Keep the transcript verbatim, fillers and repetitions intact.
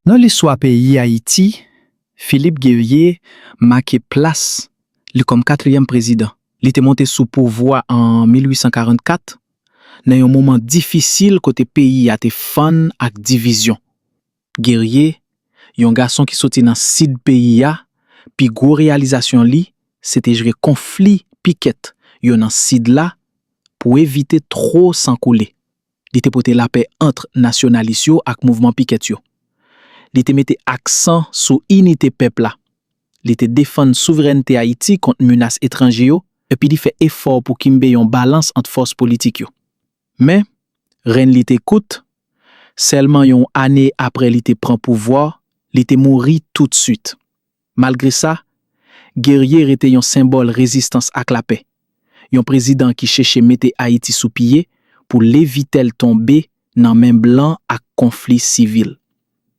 Nan listwa peyi Ayiti, Philippe Guerrier make plas li kòm katriyèm prezidan. Li te monte sou pouvwa an mil wi san karannkat, nan yon moman difisil kote peyi a te fann ak divizyon. Guerrier, yon gason ki soti nan sid peyi a, pi gwo reyalizasyon li se te jere konfli pikèt yo nan sid la pou evite two san koule. Li te pote lapè ant nasyonalis yo ak mouvman pikèt yo. Li te mete aksan sou inite pèp la. Li te defann souverènte Ayiti kont menas etranje yo, epi li fè efò pou kenbe yon balans ant fòs politik yo. Men, renn li te kout. Sèlman yon ane apre li te pran pouvwa, li te mouri toutswit. Malgre sa, Guerrier rete yon senbòl rezistans ak lapè. Yon prezidan ki chèche mete Ayiti sou pye pou levite l tonbe nan men blan ak konfli sivil.